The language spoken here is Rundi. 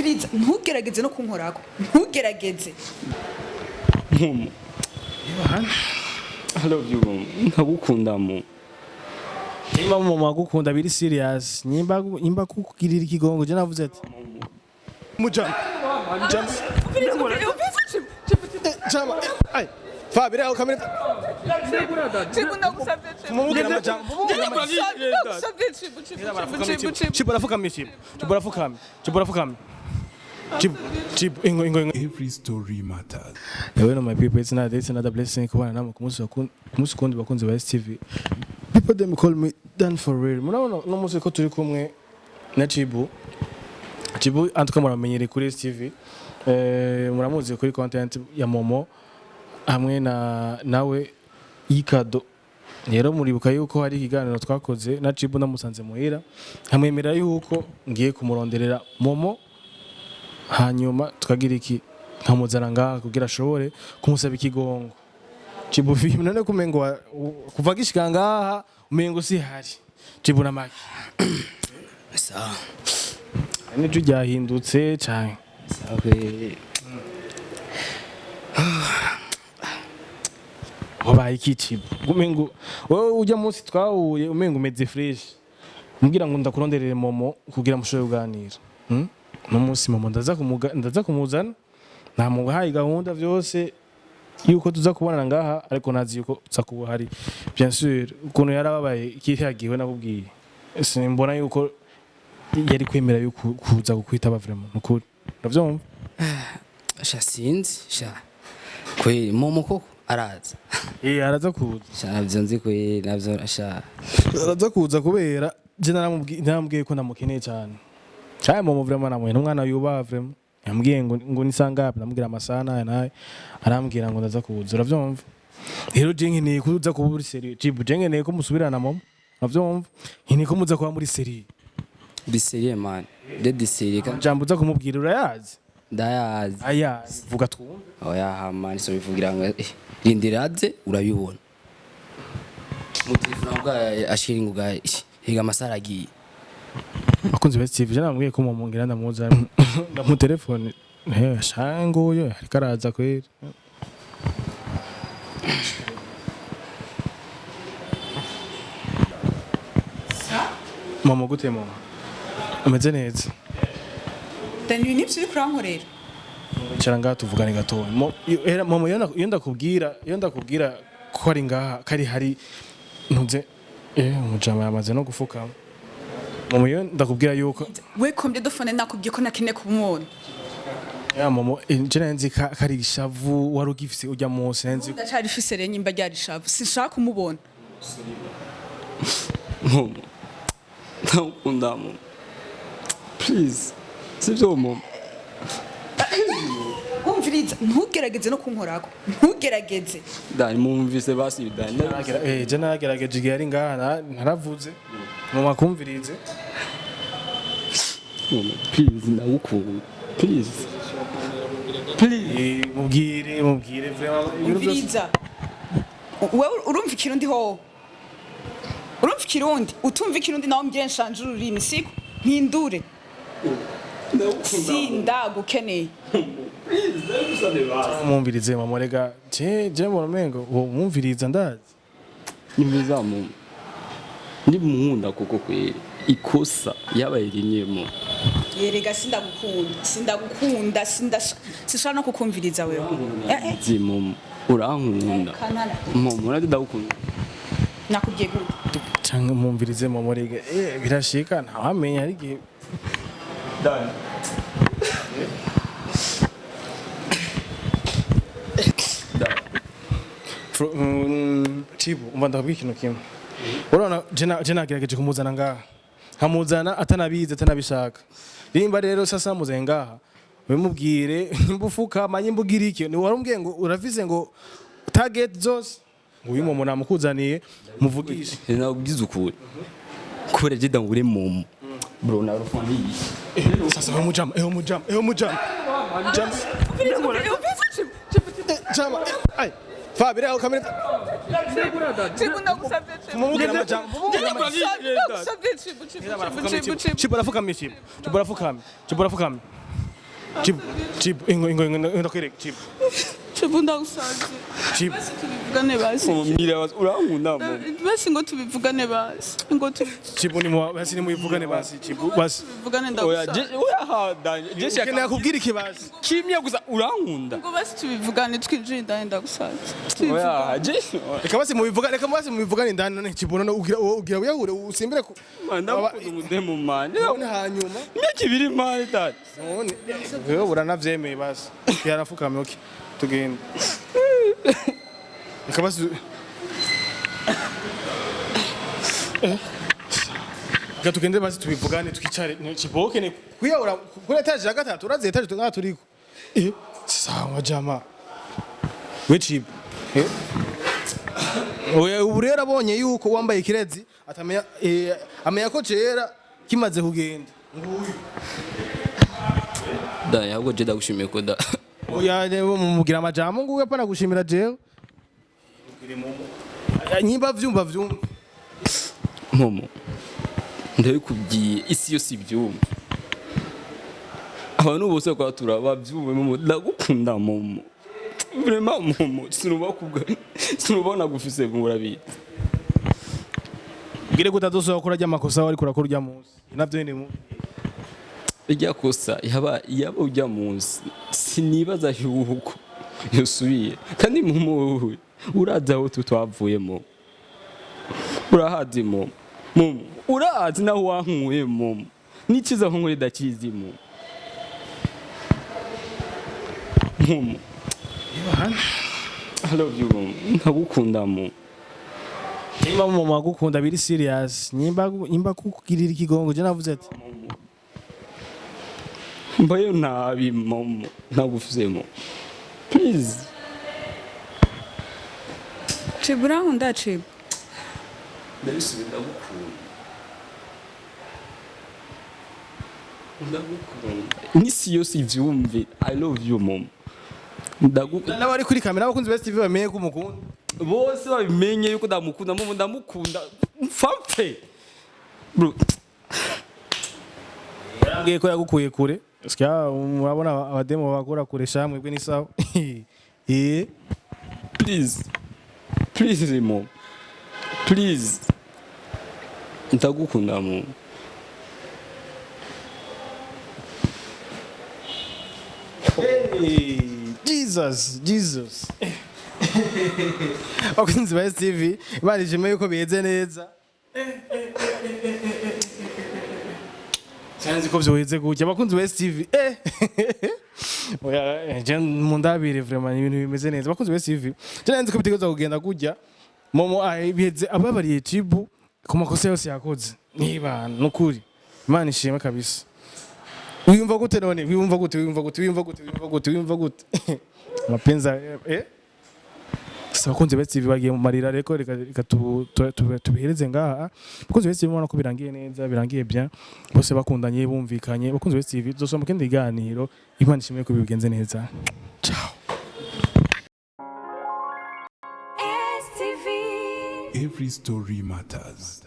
Umviriza, ntugerageze no kunkorako, ntugerageze. Momo, I love you, Momo. Ndagukunda, Momo. Nimba mama agukunda biri serious, nimba kukugirira ikigongo, je navuze ati mujama jama jama, ay Fabira aho kamera. Mumubwira amajambo. Chibu arafukamye, Chibu, Chibu arafukamye, Chibu arafukamye, Chibu, Chibu, ingo, ingo, ingo. Every story matters. Yewe no, my people, it's another blessing kubana namwe ku munsi ku munsi kundi, bakunzi ba STV. People them call me Dan for real. Murabona no munsi ko turi kumwe na Chibu. Chibu antuka muramenyereye kuri STV. Muramuzi kuri content ya Momo hamwe na nawe y'ikado. Rero muribuka yuko hari ikiganiro twakoze na Chibu, namusanze muhira, nkamwemera yuko ngiye kumuronderera Momo, hanyuma tukagira iki, nkamuzana ngaha kugira ashobore kumusaba ikigongo. Chibu vi none kumengo kuva gishika ngaha umengo si hari Chibu na Maki. Sawa. N'ijwi ryahindutse cyane. Sawa kweli. Wabaye iki, Chibu? Umengo wowe ujya munsi twahuye umengo umeze fresh, mbwira ngo ndakuronderere Momo kugira mushobore kuganira. No munsi Momo ndaza kumuzana, namuhaye gahunda vyose yuko tuza kubonana ngaha, ariko nazi yuko tuza kuba hari, bien sûr ukuntu yarababaye kiriya nakubwiye, simbona yuko yari kwemera yuko kuza kukwitaba, vraiment nukuri uravyumva. Sha, sinzi sha. Kweli Momo koko araza? Eh, araza kuza. Sha, navyo nzi kweli, navyo sha. Araza kuza kubera je naramubwiye ko ndamukeneye cyane cyane. Momo vraiment namuhe n'umwana yubaha, vraiment yambwiye ngo ni sangapi, ndamubwira amasaha nayo nayo, arambwira ngo ndaza kuza, uravyumva. Rero je nkeneye kuza kuba muri sérieux, Chibu, je nkeneye ko musubirana Momo, uravyumva, nkeneye ko muza kuba muri sérieux. Ndi sérieux, man. Ndi sérieux kandi. Jambo uza kumubwira urayazi? Ndayazi. Aya, vuga twumve. Oya hama nisobivugira ngo rindira aze urabibona. Mu telefone bwa ashira inguga higa amasaha agiye. Bakunzi ba Steve, je namubwiye ko Momo ngira ndamuzana ndamutelefone. Shanguyo ariko araza kweri. Momo, gute Momo? Umeze neza? Dani, nibyo uri kurankorera? Icara ngaha tuvugane gatoya. Momo, iyo ndakubwira ko ari ngaha kari hari ntuze umujama yamaze no gufukama. Momo, iyo ndakubwira yuko We combien de fois nakubwiye ko nakeneye kumubona? Ya Momo, je nzi kari ishavu wari ugifise ujya munsi nzi. Ndacyari fise rero, nyimba ryari ishavu, sinshaka kumubona. Momo, ndagukunda, Momo. Please, sibyo, Momo? Umviriza, ntugerageze no kunkorako, ntugerageze. Dani, mumvise basi, Dani. Je naragerageje igihe ari ngaha, naravuze Momo akumvirize. Momo, please, ndagukunda, please, please. Mubwire vraiment ibintu byose. Umviriza, wewe urumva Ikirundi hoho? Urumva Ikirundi? Utumva Ikirundi nawe mbwire nshanje ururimi, siko mpindure. Sindagukeneye. Mumvirize Momo, rega je mbona umengo uwo mumviriza ndazi. Nyumviza, Momo, nimunkunda koko kweli, ikosa yabaye rimwe, Momo. Yerega sindagukunda, sindagukunda, sinshaka no kukumviriza wewe. Nzi, Momo, urankunda. Kanana. Momo, nabyo ndagukunda. Nakubwiye gute? Cyangwa mumvirize Momo, rega birashika ntawamenya hari igihe. Dani. Dani. Chibu, umva ndakubwira ikintu kimwe. Urabona je nagerageje kumuzana ngaha, nkamuzana atanabizi, atanabishaka. Nimba rero sasa muzanye ngaha, bimubwire nimba ufukama, nimba ugira iki, ni warumbwiye ngo urafise ngo target zose, ngo uyu Momo namukuzaniye muvugishe. Nakubwiza ukuri kubera je ndangure Momo, bro, narufaniye. Sasa eho mujama, eho mujama, eho mujama jama jama, ay Fabira aho kamera. Mumubwira amajambo. Chibu arafukamye, Chibu, Chibu arafukamye, Chibu arafukamye, Chibu arafukamye. Chibu, Chibu, ingo, ingo, ingo, ndakwereka Chibu. Chibu, ndagusavye. Chibu. Basi tubivugane basi. Momo, mbwira basi, urankunda Momo? Basi ngo tubivugane, basi ngo Chibu, ni basi nimuyivugane basi, Chibu, basi. tubivugane. Oya. Ndagusavye. Oya, ha danje je Ukeneye shaka kubwira iki basi? Kimwe gusa, urankunda? Ngo basi tubivugane, twinjire indani, ndagusavye. Oya. Tubivugane. Je Reka basi mubivugane, reka basi mubivugane indani. None Chibu, none ugira wiyahure usimbire ku ndakunda umudemu man. None hanyuma? Imyaka 2 man, dad. None wewe uranavyemeye basi. Yarafukamye, okay. Tugende. Reka basi. Reka tugende basi tubivugane, twicare. Chibu, ukeneye kwiyahura kuri étage ya gatatu, urazi étage tungana turiko. Sawa jama. We Chibu. Oya, ubu rero abonye yuko wambaye ikirezi atamenya, amenya ko cera kimaze kugenda. Nguyu. Da, ahubwo je ndagushimiye ko da. Oya, mubwira amajambo nguyu, apana gushimira jewe. Nyimba vyumva vyumva. Momo, ndabikubwiye, isi yose ibyumva, abantu bose bakaba babyumve. Momo, ndagukunda Momo, vraiment Momo, sinuba kubwa sinuba nagufise murabizi. Bwire ko utazosubira gukora rya makosa wari kurakora urya munsi. Navyo ni mu. Ijya kosa yaba ujya munsi, sinibaza yuko yosubiye. Kandi Momo, wowe urazi aho twavuyemo, urahazi Momo. Momo, urazi naho wankuye Momo, n'ikiza aho nkuri ndakizi Momo. Momo, I love you Momo, ndagukunda Momo. Nimba mu magukunda biri serious, nimba kukugirira ikigongo, je navuze ati Mbayo nabi Momo, ntagufise Momo, please. Chibu, urankunda Chibu? Ndabisubiye, ndagukunda, ndagukunda, n'isi yose ivyumve, I love you Momo, ndagukunda. N'abari kuri kamera, abakunzi ba TV bamenye ko umukunda. Bose babimenye yuko ndamukunda Momo, ndamukunda mfapfe bro. Yarambwiye ko yagukuye kure. Sika murabona abademo bakora kure sha, mwebwe ni sawa. Please, please Momo, please, ndagukunda Momo. Hey, Jesus, Jesus. Abakunzi ba STV barishimye yuko biheze neza. Sinzi ko vyoheze gutya, abakunzi ba STV. Oya, je mundabire, vraiment ibintu bimeze neza. Abakunzi ba STV. Je nzi ko bitegerezwa kugenda gutya. Momo biheze ababariye Chibu ku makosa yose yakoze. Niba nukuri. Imana ishimwe kabisa. Wiyumva gute none? Wiyumva gute? Wiyumva gute? Wiyumva gute? Wiyumva gute? Wiyumva gute? Mapenzi? Sasa abakunzi ba TV bagiye mu marira, reko reka tubihereze ngaha. Abakunzi ba TV, mubona ko birangiye neza, birangiye bien, bose bakundanye, bumvikanye. Abakunzi ba TV, tuzosoma mu kindi kiganiro. Imana ishimwe ko bigenze neza. Ciao. STV. Every story matters.